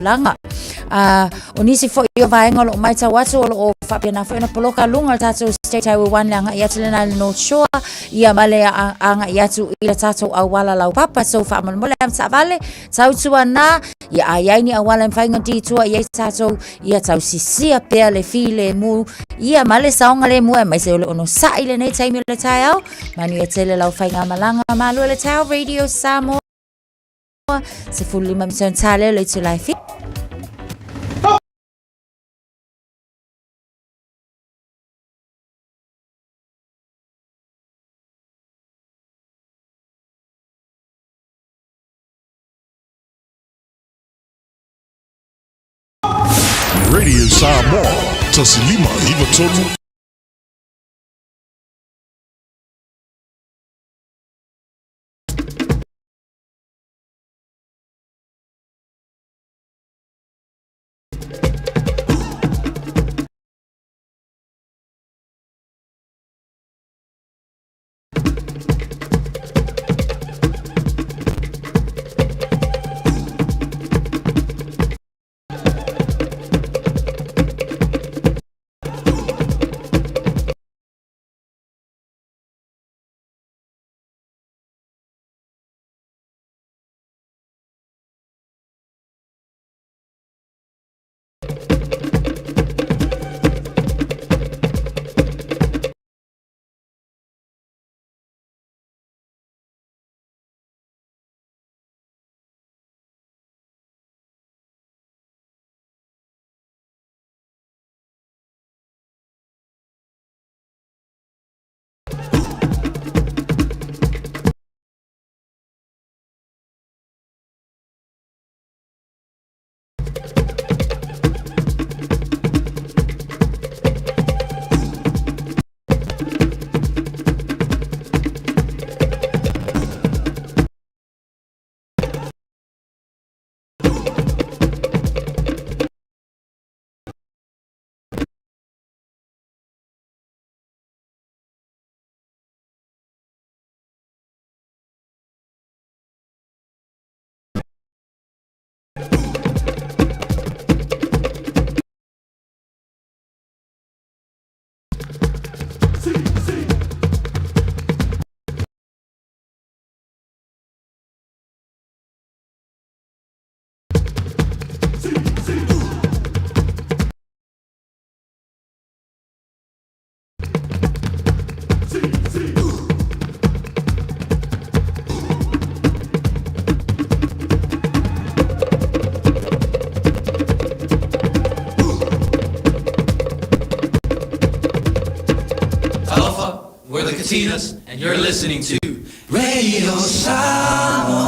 Langa. A o nisi foi o vaega o loo maitau atu o loo faapena foi ona poloka luga o le tatou State Highway 1 le agai atu lena i le North Shore ia ma le agai atu i le tatou auala laupapa. So faamolemole a taavale tautuana ia a iai ni auala e mafai ona detour i ai tatou ia tausisia pea le filemu ia ma le saogalemu aemaise o le onosai i lenei taimi o le taeao. Manuia tele lau faigamalaga malu e le Tao Radio Samoa. 15 minute tale le itula e fi. Radio Samoa, tasilima iva tolu. Talofa, we're the Katinas, and you're listening to Radio Samoa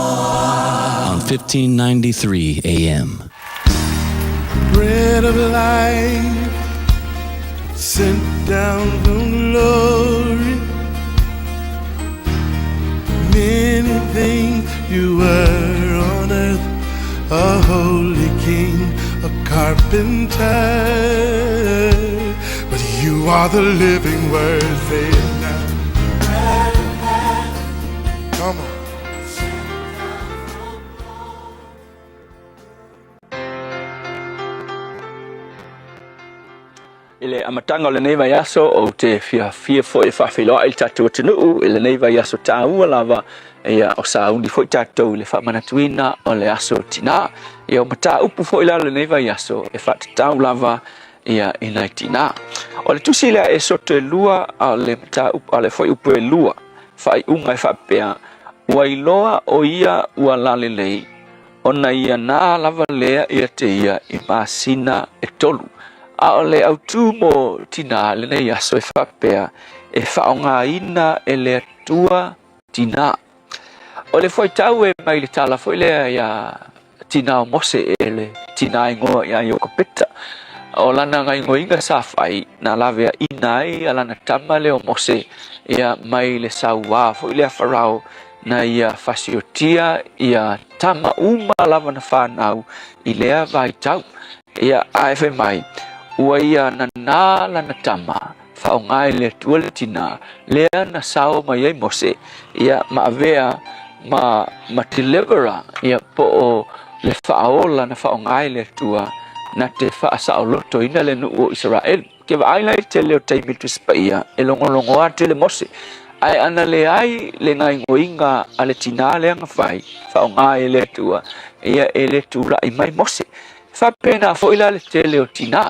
on 1593 AM. Bread of life sent down from glory. Many things you were on earth, a holy king, a carpenter. But you are the living word, say it now. Come on. I le amataga o lenei vaiaso, ou te fiafia foi e faafeiloai i le tatou atunuu i lenei vaiaso taua lava, ia, o sauni foi tatou i le faamanatuina o le aso tinā. Ia, o mataupu foi la o lenei vaiaso e faatatau lava ia i nai tinā. O le tusi lea e soto e lua a o le mataupu a le fuaiupu e lua, faaiuga e faapea, Ua iloa o ia ua lalelei, ona ia nā lava lea ia te ia i masina e tolu. A o le autū mo tinā lenei aso e faapea, e faaaogaina e le Atua tinā. O le fuaitau e mai le tala foi lea iā tinā o Mose e le tinā igoa iā Iokopeta. O lana gaioiga sa fai, na laveaina ai a lana tama lea o Mose ia mai le sauā foi lea Farao na ia fasiotia ia tama uma lava na fanau i lea vaitau. Ia, ae fai mai, ua ia nanā lana tama, faaaoga e le Atua le tinā, lea na sao mai ai Mose, ia, ma avea ma, ma deliverer, ia, po o, le faaola na faaaoga e le Atua na te faasaolotoina le nuu o Isaraelu. Ke vaai la i le tele o taimi Tusi Paia e logologo atu le Mose, ae ana leai le gaoioiga a le tinā lea na fai, faaaoga e le Atua, ia e le tulai mai Mose. E faapena foi la le tele o tinā.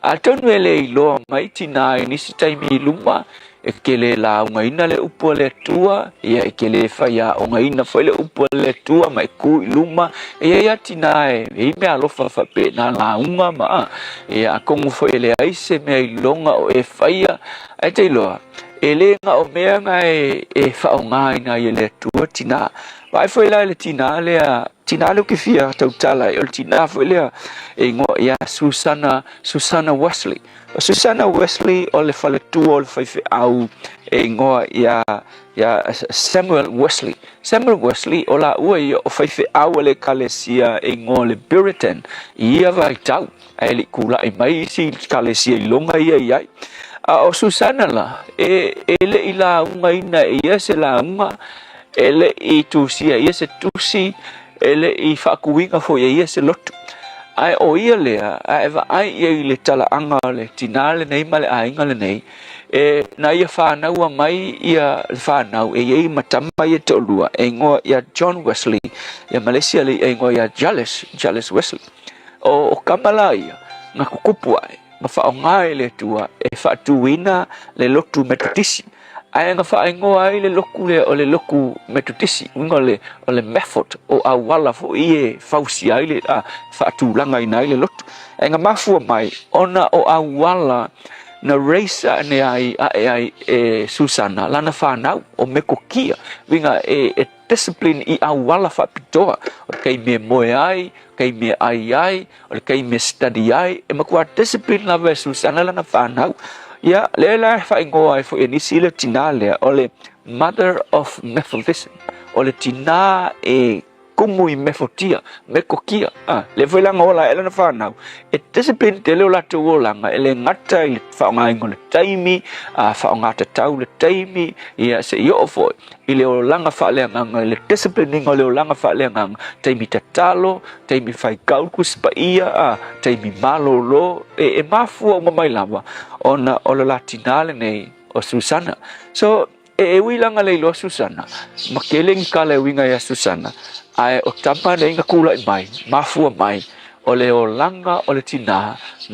Atonu e le iloa mai tinā i nisi taimi i luma, e ke le laugaina le upu a le Atua, ia e ke le faiaogaina foi le upu a le Atua ma e kū i luma. E i ai lava tinā e i ai meaalofa faapena lauga ma a, ia atonu foi e leai se mea iloga o e faia, ae te iloa, e le na o mea na e faaaogaina ai e le Atua tinā. Vaai foi la i le tinā lea Tinā lea ou te fia tautala ai, o le tinā foi lea e ingoa ia Susana, Susana Wesley. O Susana Wesley o le faletua o le faifeau e ingoa ia, ia Samuel Wesley. Samuel Wesley o laua ia o faifeau a le ekalesia e ingoa o le Puritan i ia vaitau, ae le i kula'i mai isi ekalesia iloga ia i ai. A o Susana la, e, e le i laugaina e ia se lauga, E le i tusia e ia se tusi, e le i faakuina foi e ia se lotu. Ae o ia lea, a e vaai i ai i le talaaga o le tinā lenei ma le aiga lenei, e, na ia fānaua mai ia le fanau e i ai ma tama ia toalua, e igoa ia John Wesley, ia ma le isi alii e igoa ia Charles, Charles Wesley. O, o kama la ia, na kukupu ae, ma faaaoga e le Atua e faatuina le lotu Metotisi. Ae na faaigoa ai le loku lea o le loku Metotisi, uiga o le, o le method, o auala foi e fausia ai le, a, faatulagaina ai le lotu. Ae na mafua mai ona o auala na raise ane ai, ae ai e Susana lana whanau, o Mekokia, uiga e, e discipline i auala faapitoa, o le taimi e moe ai, taimi e ai ai, o le taimi e study ai, e matua discipline lava e Susana lana whanau. Ia, lea la e whaingoa ai foi e nisi le tinā lea, o le Mother of Methodism, o le tinā e kumu i Methodia, Mekokia, a, lea foi la na ola ai lana whanau, e discipline tele o latou olaga, e le gata i le faaaogaina o le taimi, a, faaaogatatau le taimi, ia, seia oo foi i le olaga faaleagaga, i le discipline-iga o le olaga faaleagaga, taimi tatalo, taimi faitau Tusi Paia, a, taimi malolo, e, e mafua uma mai lava ona o le la tinā lenei o Susana. So, e, e ui laga le iloa Susana, ma tele ni tala e uiga ia Susana, ae o tama nei na kula'i mai, mafua mai, o le olaga o le tinā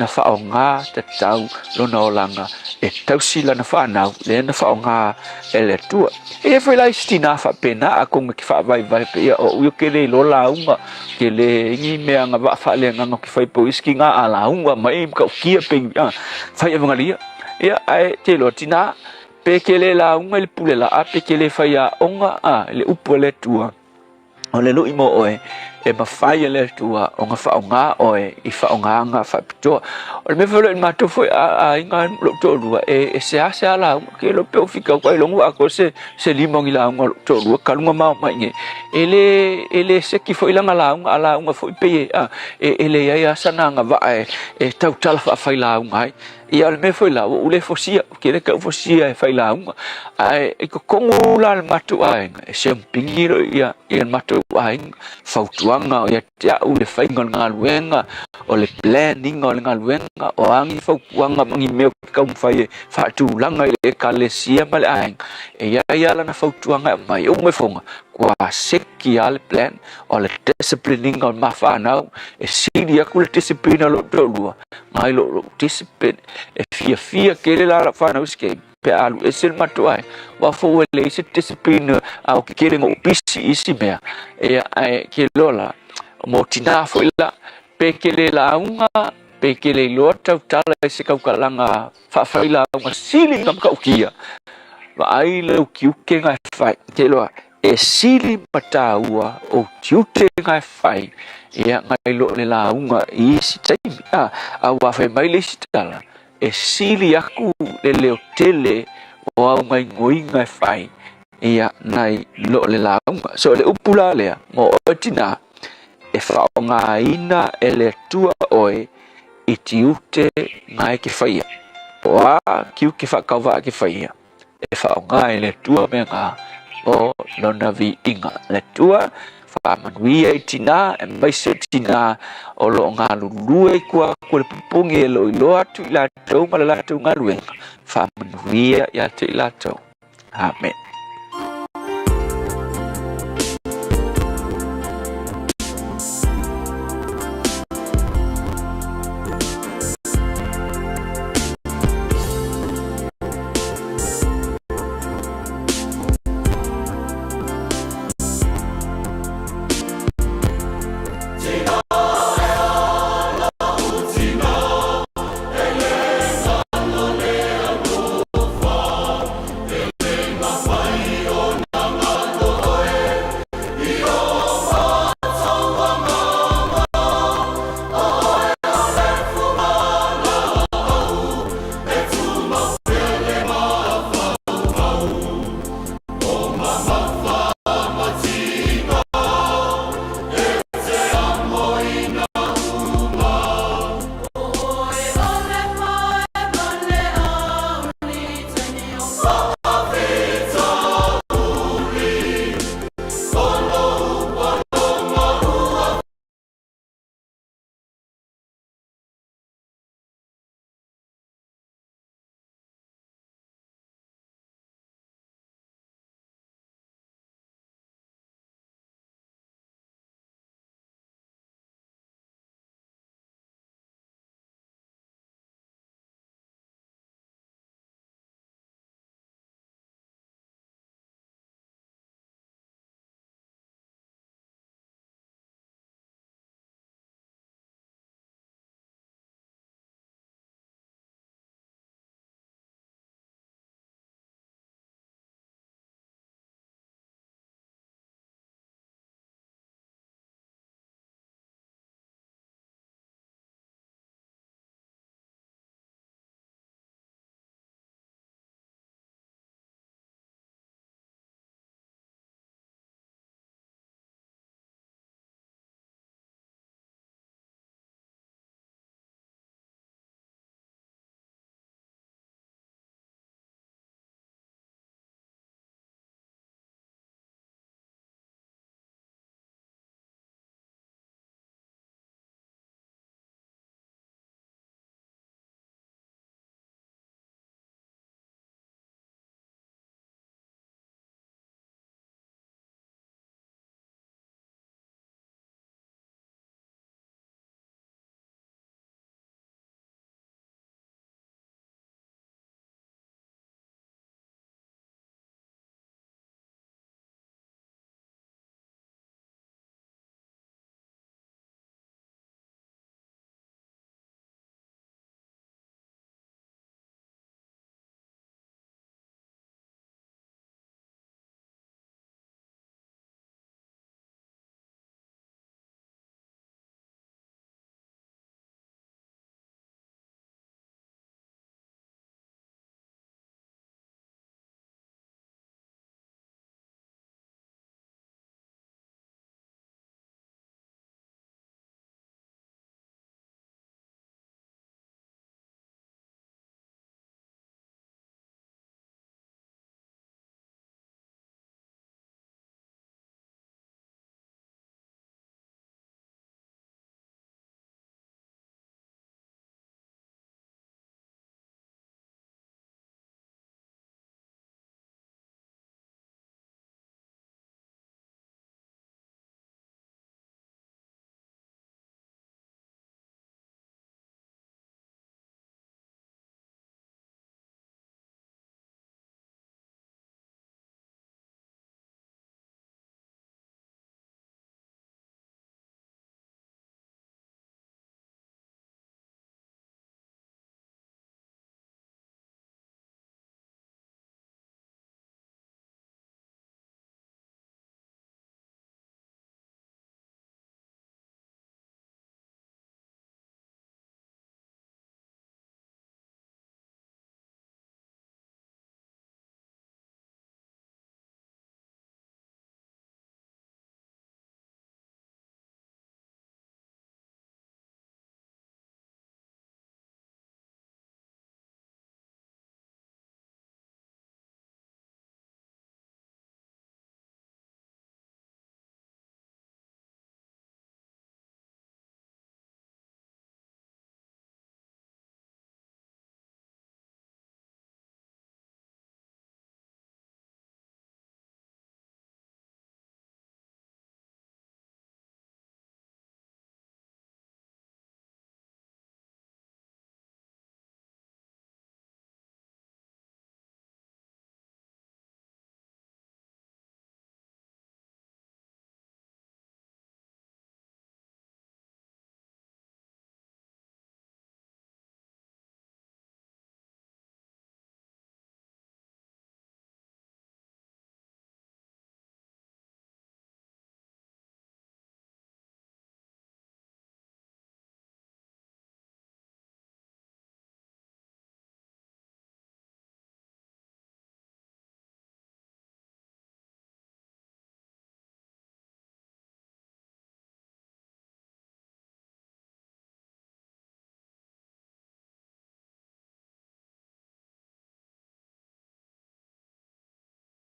na faaaoga tatau lona olaga e tausi lana fanau lea na faaaoga e le Atua. E i ai foi la isi tinā faapena atonu e te faavaevae pea o au ia ke le iloa lauga, ke le ni mea agavaa faaleagaga ou te fai pea o isi tinā a lauga mai matautia pe ni fai avagalia. Ia ae te iloa tinā pe ke le lauga i le pule laa pe ke le fai aoga a i le upu a le Atua. O le lui mo oe, e mafai e le Atua ona faaaoga oe i faaaogaga faapitoa. O le mea foi lea i le matou foi aiga lou toalua, e, e seasea lauga, ke iloa pe o whika au ailoga ua atoa se, se lima o ni lauga o lou toalua, talu ona mao mai nei. E le, e le seki foi lana lauga, a lauga foi pei e, a, e, e leai lava sana agavaa e, e tautala faafailauga ai. Ia o le mea foi la, ua ou le fosia, ou te le tau fosia e fai lauga. Ae i totonu la o le matou aiga, e siamupini loa ia, ia le matou aiga, fautuaga ia te au le faiga o le galuega, o le plan ina o le galuega, o a ni fautuaga ma ni mea ou te taumafai e faatulaga i le ekalesia ma le aiga, e i ai lava lana fautuaga e aumai, e uma ifoga, ua seki lava le plan, o le discipline ina o le ma fanau, e sili atu le discipline a lou toalua, Mai lou lou discipline e fiafia tele la lau fanau isi taimi pe a alu ese le matou aiga aua foi ua leai se discipline a o ke tele na ou pisi i isi mea ia ae ke iloa la mo tinā foi la pe ke le lauga pe ke le iloa tautala i se tautalaga faafailauga sili na matautia vaai le utiuke na e fai ke iloa E sili ma tāua ou tiute nga e fai, ia ngai lo le lauga i isi taimi. A, a ua fai mai le isi tala, e sili aku le leo tele o au gaingoiga e fai, ia nai lo le lauga. So le upu la lea, mo oe tinā, e whaongaina e le Atua oe i tiute ngai ke whaia. O a kiuke whakauvaa ke whaia. E whaonga e le Atua mea ngā o lona viiga. Le Atua, Faamanuia i tinā, aemaise o tinā o lo o galulue i tua atu o le pupugi e lo o iloa atu i latou ma le latou galuega. Faamanuia ia te i latou. Amen.